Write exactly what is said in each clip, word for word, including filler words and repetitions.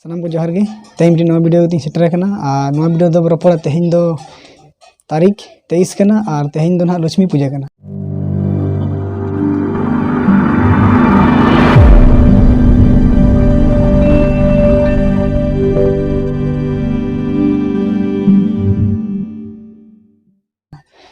ᱥᱟᱱᱟᱢ ᱠᱚ ᱡᱚᱦᱟᱨ ᱜᱮ᱾ ᱛᱮᱦᱮᱧ ᱢᱤᱫᱴᱤᱡ ᱱᱚᱣᱟ ᱵᱷᱤᱰᱤᱭᱳ ᱛᱤᱧ ᱥᱮᱴᱮᱨ ᱟᱠᱟᱱᱟ᱾ ᱟᱨ ᱱᱚᱣᱟ ᱵᱷᱤᱰᱤᱭᱳ ᱫᱚ ᱨᱚᱯᱚᱲᱟ, ᱛᱮᱦᱮᱧ ᱫᱚ ᱛᱟᱹᱨᱤᱠᱷ ᱛᱮᱭᱤᱥ ᱠᱟᱱᱟ ᱟᱨ ᱛᱮᱦᱮᱧ ᱫᱚ ᱱᱟᱦᱟᱜ ᱞᱚᱪᱷᱢᱤ ᱯᱩᱡᱟᱹ ᱠᱟᱱᱟ᱾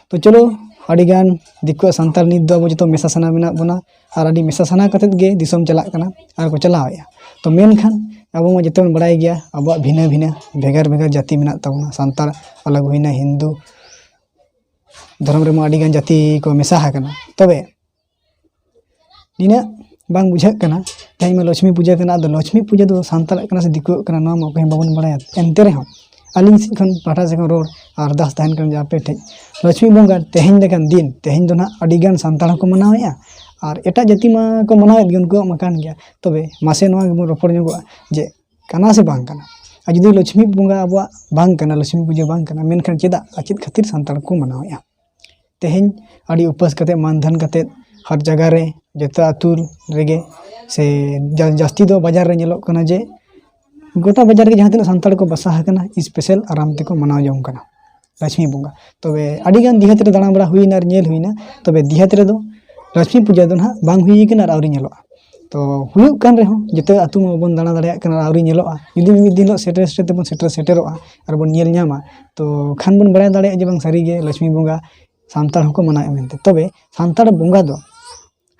ᱛᱚ ᱪᱚᱞᱚ, ᱟᱹᱰᱤᱜᱟᱱ ᱫᱤᱠᱩᱣᱟᱜ ᱥᱟᱱᱛᱟᱲ ᱱᱤᱛ ᱫᱚ ᱟᱵᱚ ᱡᱚᱛᱚ ᱢᱮᱥᱟ ᱥᱟᱱᱟ ᱢᱮᱱᱟᱜ ᱵᱚᱱᱟ᱾ ᱟᱨ ᱟᱹᱰᱤ ᱢᱮᱥᱟ ᱥᱟᱱᱟ ᱠᱟᱛᱮᱫ ᱜᱮ ᱫᱤᱥᱚᱢ ᱪᱟᱞᱟᱜ ᱠᱟᱱᱟ ᱟᱨ ᱠᱚ ᱪᱟᱞᱟᱣᱮᱫᱼᱟ᱾ ᱛᱚ ᱢᱮᱱᱠᱷᱟᱱ ᱟᱵᱚ ᱢᱟ ᱡᱚᱛᱚ ᱵᱚᱱ ᱵᱟᱲᱟᱭ ᱜᱮᱭᱟ, ᱟᱵᱚᱣᱟᱜ ᱵᱷᱤᱱᱟᱹ ᱵᱷᱤᱱᱟᱹ, ᱵᱷᱮᱜᱟᱨ ᱵᱷᱮᱜᱟᱨ ᱡᱟᱹᱛᱤ ᱢᱮᱱᱟᱜ ᱛᱟᱵᱚᱱᱟ᱾ ᱥᱟᱱᱛᱟᱲ ᱟᱞᱟᱜᱽ ᱦᱩᱭᱱᱟ, ᱦᱤᱱᱫᱩ ᱫᱷᱚᱨᱚᱢ ᱨᱮᱢᱟ ᱟᱹᱰᱤᱜᱟᱱ ᱡᱟᱹᱛᱤ ᱠᱚ ᱢᱮᱥᱟ ᱟᱠᱟᱱᱟ᱾ ᱛᱚᱵᱮ ᱱᱤᱱᱟᱹᱜ ᱵᱟᱝ ᱵᱩᱡᱷᱟᱹᱜ ᱠᱟᱱᱟ᱾ ᱛᱮᱦᱮᱧ ᱢᱟ ᱞᱚᱪᱷᱢᱤ ᱯᱩᱡᱟᱹ ᱠᱟᱱᱟ, ᱟᱫᱚ ᱞᱚᱪᱷᱢᱤ ᱯᱩᱡᱟᱹ ᱫᱚ ᱥᱟᱱᱛᱟᱲᱟᱜ ᱠᱟᱱᱟ ᱥᱮ ᱫᱤᱠᱩᱣᱟᱜ ᱠᱟᱱᱟ, ᱱᱚᱣᱟ ᱢᱟ ᱚᱠᱚᱭ ᱦᱚᱸ ᱵᱟᱵᱚᱱ ᱵᱟᱲᱟᱭᱟ᱾ ᱮᱱᱛᱮ ᱨᱮᱦᱚᱸ ᱟᱹᱞᱤᱧ ᱥᱮᱫ ᱠᱷᱚᱱ, ᱯᱟᱦᱴᱟ ᱥᱮᱫ ᱠᱷᱚᱱ ᱨᱚᱲ ᱟᱨᱫᱟᱥ ᱛᱟᱦᱮᱱ ᱠᱟᱱᱟ ᱡᱮ ᱟᱯᱮ ᱴᱷᱮᱱ ᱞᱚᱪᱷᱢᱤ ᱵᱚᱸᱜᱟ ᱛᱮᱦᱮᱧ ᱞᱮᱠᱟᱱ ᱫᱤᱱ, ᱛᱮᱦᱮᱧ ᱫᱚ ᱱᱟᱦᱟᱜ ᱟᱹᱰᱤᱜᱟᱱ ᱥᱟᱱᱛᱟᱲ ᱦᱚᱸᱠᱚ ᱢᱟᱱᱟᱣᱮᱫᱼᱟ, ᱟᱨ ᱮᱴᱟᱜ ᱡᱟᱹᱛᱤ ᱢᱟ ᱠᱚ ᱢᱟᱱᱟᱣᱮᱫ ᱜᱮ, ᱩᱱᱠᱩᱣᱟᱜ ᱢᱟ ᱠᱟᱱ ᱜᱮᱭᱟ᱾ ᱛᱚᱵᱮ ᱢᱟᱥᱮ ᱱᱚᱣᱟ ᱜᱮᱵᱚᱱ ᱨᱚᱯᱚᱲ ᱧᱚᱜᱚᱜᱼᱟ ᱡᱮ ᱠᱟᱱᱟ ᱥᱮ ᱵᱟᱝ ᱠᱟᱱᱟ? ᱟᱨ ᱡᱩᱫᱤ ᱞᱚᱪᱷᱢᱤ ᱵᱚᱸᱜᱟ ᱟᱵᱚᱣᱟᱜ ᱵᱟᱝ ᱠᱟᱱᱟ, ᱞᱚᱪᱷᱢᱤ ᱯᱩᱡᱟᱹ ᱵᱟᱝ ᱠᱟᱱᱟ, ᱢᱮᱱᱠᱷᱟᱱ ᱪᱮᱫᱟᱜ ᱟᱨ ᱪᱮᱫ ᱠᱷᱟᱹᱛᱤᱨ ᱥᱟᱱᱛᱟᱲ ᱠᱚ ᱢᱟᱱᱟᱣᱮᱫᱼᱟ? ᱛᱮᱦᱮᱧ ᱟᱹᱰᱤ ᱩᱯᱟᱹᱥ ᱠᱟᱛᱮᱫ, ᱢᱟᱱᱫᱷᱟᱱ ᱠᱟᱛᱮᱫ, ᱦᱟᱨ ᱡᱟᱭᱜᱟ ᱨᱮ, ᱡᱚᱛᱚ ᱟᱹᱛᱩ ᱨᱮᱜᱮ ᱥᱮ ᱡᱟ-, ᱡᱟᱹᱥᱛᱤ ᱫᱚ ᱵᱟᱡᱟᱨ ᱨᱮ ᱧᱮᱞᱚᱜ ᱠᱟᱱᱟ ᱡᱮ ᱜᱚᱴᱟ ᱵᱟᱡᱟᱨ ᱨᱮᱜᱮ ᱡᱟᱦᱟᱸ ᱛᱤᱱᱟᱹᱜ ᱥᱟᱱᱛᱟᱲ ᱠᱚ ᱵᱟᱥᱟ ᱟᱠᱟᱱᱟ, ᱥᱯᱮᱥᱟᱞ ᱟᱨᱟᱢ ᱛᱮᱠᱚ ᱢᱟᱱᱟᱣ ᱡᱚᱝ ᱠᱟᱱᱟ ᱞᱚᱪᱷᱢᱤ ᱵᱚᱸᱜᱟ᱾ ᱛᱚᱵᱮ ᱟᱹᱰᱤᱜᱟᱱ ᱫᱤᱦᱟᱹᱛ ᱨᱮ ᱫᱟᱬᱟ ᱵᱟᱲᱟ ᱦᱩᱭᱱᱟ ᱟᱨ ᱧᱮᱞ ᱦᱩᱭᱱᱟ, ᱛᱚᱵᱮ ᱫᱤᱦᱟᱹᱛ ᱨᱮᱫᱚ ᱞᱚᱪᱷᱢᱤ ᱯᱩᱡᱟᱹ ᱫᱚ ᱱᱟᱦᱟᱜ ᱵᱟᱝ ᱦᱩᱭ ᱠᱟᱱᱟ ᱟᱨ ᱟᱹᱣᱨᱤ ᱧᱮᱞᱚᱜᱼᱟ᱾ ᱛᱚ ᱦᱩᱭᱩᱜ ᱠᱟᱱ ᱨᱮᱦᱚᱸ, ᱡᱚᱛᱚ ᱟᱹᱛᱩ ᱢᱟ ᱵᱟᱵᱚᱱ ᱫᱟᱬᱟ ᱫᱟᱲᱮᱭᱟᱜ ᱠᱟᱱᱟ, ᱟᱹᱣᱨᱤ ᱧᱮᱞᱚᱜᱼᱟ᱾ ᱡᱩᱫᱤ ᱢᱤᱫ ᱫᱤᱱ ᱦᱤᱞᱳᱜ ᱥᱮᱴᱮᱨ ᱥᱮᱴᱮᱨ ᱛᱮᱵᱚᱱ ᱥᱮᱴᱮᱨ ᱥᱮᱴᱮᱨᱚᱜᱼᱟ ᱟᱨ ᱵᱚᱱ ᱧᱮᱞ ᱧᱟᱢᱟ, ᱛᱚ ᱠᱷᱟᱱ ᱵᱚᱱ ᱵᱟᱲᱟᱭ ᱫᱟᱲᱮᱭᱟᱜᱼᱟ ᱡᱮ ᱵᱟᱝ, ᱥᱟᱹᱨᱤᱜᱮ ᱞᱚᱪᱷᱢᱤ ᱵᱚᱸᱜᱟ ᱥᱟᱱᱛᱟᱲ ᱦᱚᱸᱠᱚ ᱢᱟᱱᱟᱣᱮᱫᱼᱟ ᱢᱮᱱᱛᱮ᱾ ᱛᱚᱵᱮ ᱥᱟᱱᱛᱟᱲ ᱵᱚᱸᱜᱟ ᱫᱚ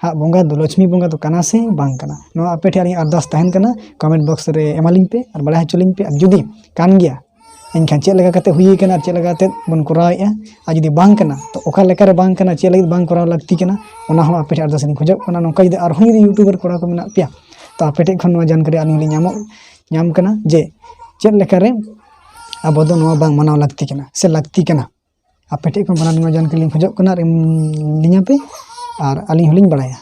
ᱦᱟᱸᱜ, ᱵᱚᱸᱜᱟ ᱫᱚ, ᱞᱚᱪᱷᱢᱤ ᱵᱚᱸᱜᱟ ᱫᱚ ᱠᱟᱱᱟ ᱥᱮ ᱵᱟᱝ ᱠᱟᱱᱟ, ᱱᱚᱣᱟ ᱟᱯᱮ ᱴᱷᱮᱱ ᱟᱹᱞᱤᱧ ᱟᱨᱫᱟᱥ ᱛᱟᱦᱮᱱ ᱠᱟᱱᱟ, ᱠᱚᱢᱮᱱᱴ ᱵᱚᱠᱥ ᱨᱮ ᱮᱢᱟᱞᱤᱧ ᱯᱮ ᱟᱨ ᱵᱟᱲᱟᱭ ᱦᱚᱪᱚ ᱞᱤᱧ ᱯᱮ᱾ ᱟᱨ ᱡᱩᱫᱤ ᱠᱟᱱ ᱜᱮᱭᱟ, ᱮᱱᱠᱷᱟᱱ ᱪᱮᱫ ᱞᱮᱠᱟ ᱠᱟᱛᱮ ᱦᱩᱭ ᱠᱟᱱᱟ ᱟᱨ ᱪᱮᱫ ᱞᱮᱠᱟ ᱠᱟᱛᱮ ᱵᱚᱱ ᱠᱚᱨᱟᱣᱮᱫᱼᱟ, ᱟᱨ ᱡᱩᱫᱤ ᱵᱟᱝ ᱠᱟᱱᱟ, ᱛᱚ ᱚᱠᱟ ᱞᱮᱠᱟ ᱨᱮ ᱵᱟᱝ ᱠᱟᱱᱟ, ᱪᱮᱫ ᱞᱟᱹᱜᱤᱫ ᱵᱟᱝ ᱠᱚᱨᱟᱣ ᱞᱟᱹᱠᱛᱤ ᱠᱟᱱᱟ, ᱚᱱᱟ ᱦᱚᱸ ᱟᱯᱮ ᱴᱷᱮᱱ ᱟᱨᱫᱟᱥ ᱞᱤᱧ ᱠᱷᱚᱡᱚᱜ ᱠᱟᱱᱟ᱾ ᱱᱚᱝᱠᱟ ᱡᱩᱫᱤ ᱟᱨᱦᱚᱸ ᱡᱩᱫᱤ ᱭᱩᱴᱩᱵᱟᱨ ᱠᱚᱲᱟ ᱠᱚ ᱢᱮᱱᱟᱜ ᱯᱮᱭᱟ, ᱛᱚ ᱟᱯᱮ ᱴᱷᱮᱱ ᱠᱷᱚᱱ ᱱᱚᱣᱟ ᱡᱟᱱᱠᱟᱨᱤ ᱟᱹᱞᱤᱧ ᱞᱤᱧ ᱧᱟᱢᱚᱜ, ᱧᱟᱢ ᱠᱟᱱᱟ ᱡᱮ ᱪᱮᱫ ᱞᱮᱠᱟ ᱨᱮ ᱟᱵᱚ ᱫᱚ ᱱᱚᱣᱟ ᱵᱟᱝ ᱢᱟᱱᱟᱣ ᱞᱟᱹᱠᱛᱤ ᱠᱟᱱᱟ ᱥᱮ ᱞᱟᱹᱠᱛᱤ ᱠᱟᱱᱟ᱾ ᱟᱯᱮ ᱴᱷᱮᱱ ᱠᱷᱚᱱ ᱵᱟᱱᱟᱨ ᱱᱚᱣᱟ ᱡᱟᱱᱠᱟᱨᱤ ᱞᱤᱧ ᱠᱷᱚᱡᱚᱜ ᱠᱟᱱᱟ ᱟᱨ ᱮᱢ ᱞᱤᱧᱟ ᱯᱮ, ᱟᱨ ᱟᱹᱞᱤᱧ ᱦᱚᱸᱞᱤᱧ ᱵᱟᱲᱟᱭᱟ᱾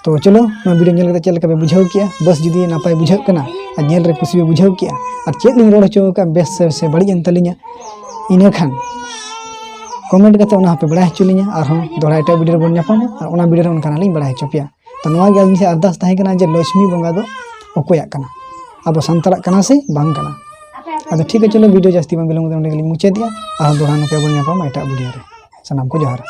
ᱛᱚ ᱪᱚᱞᱚ, ᱱᱚᱣᱟ ᱵᱷᱤᱰᱤᱭᱳ ᱧᱮᱞ ᱠᱟᱛᱮ ᱪᱮᱫ ᱞᱮᱠᱟ ᱯᱮ ᱵᱩᱡᱷᱟᱹᱣ ᱠᱮᱜᱼᱟ? ᱵᱟᱥ ᱡᱩᱫᱤ ᱱᱟᱯᱟᱭ ᱵᱩᱡᱷᱟᱹᱜ ᱠᱟᱱᱟ ᱟᱨ ᱧᱮᱞ ᱨᱮ ᱠᱩᱥᱤ ᱯᱮ ᱵᱩᱡᱷᱟᱹᱣ ᱠᱮᱜᱼᱟ ᱟᱨ ᱪᱮᱫ ᱞᱤᱧ ᱨᱚᱲ ᱦᱚᱪᱚ ᱟᱠᱟᱫ ᱵᱮᱥ ᱥᱮ, ᱥᱮ ᱵᱟᱹᱲᱤᱡ ᱮᱱ ᱛᱟᱹᱞᱤᱧᱟ, ᱤᱱᱟᱹ ᱠᱷᱟᱱ ᱠᱚᱢᱮᱱᱴ ᱠᱟᱛᱮ ᱚᱱᱟ ᱦᱚᱸᱯᱮ ᱵᱟᱲᱟᱭ ᱦᱚᱪᱚ ᱞᱤᱧᱟ᱾ ᱟᱨᱦᱚᱸ ᱫᱚᱦᱲᱟ ᱮᱴᱟᱜ ᱵᱷᱤᱰᱤᱭᱳ ᱨᱮᱵᱚᱱ ᱧᱟᱯᱟᱢᱟ ᱟᱨ ᱚᱱᱟ ᱵᱷᱤᱰᱤᱭᱳ ᱨᱮ ᱚᱱᱠᱟᱱᱟᱜ ᱞᱤᱧ ᱵᱟᱲᱟᱭ ᱦᱚᱪᱚ ᱯᱮᱭᱟ᱾ ᱛᱚ ᱱᱚᱣᱟ ᱜᱮ ᱟᱹᱞᱤᱧ ᱥᱮᱫ ᱟᱨᱫᱟᱥ ᱛᱟᱦᱮᱸ ᱠᱟᱱᱟ ᱡᱮ ᱞᱚᱪᱷᱢᱤ ᱵᱚᱸᱜᱟ ᱫᱚ ᱚᱠᱚᱭᱟᱜ ᱠᱟᱱᱟ? ᱟᱵᱚ ᱥᱟᱱᱛᱟᱲᱟᱜ ᱠᱟᱱᱟ ᱥᱮ ᱵᱟᱝ ᱠᱟᱱᱟ᱾ ᱟᱫᱚ ᱴᱷᱤᱠ ᱟᱪᱷᱮ, ᱪᱚᱞᱚ, ᱵᱷᱤᱰᱤᱭᱳ ᱡᱟᱹᱥᱛᱤ ᱵᱟᱝ ᱵᱤᱞᱚᱢ ᱠᱟᱛᱮ ᱱᱚᱸᱰᱮ ᱜᱮᱞᱤᱧ ᱢᱩᱪᱟᱹᱫᱮᱜᱼᱟ᱾ ᱟᱨᱦᱚᱸ ᱫᱚᱲᱦᱟ ᱱᱚᱝᱠᱟ ᱵᱚᱱ ᱧᱟᱯᱟᱢᱟ ᱮᱴᱟᱜ ᱵᱷᱤᱰᱤᱭᱳ ᱨᱮ᱾ ᱥᱟᱱᱟᱢ ᱠᱚ ᱡᱚᱦᱟᱨ᱾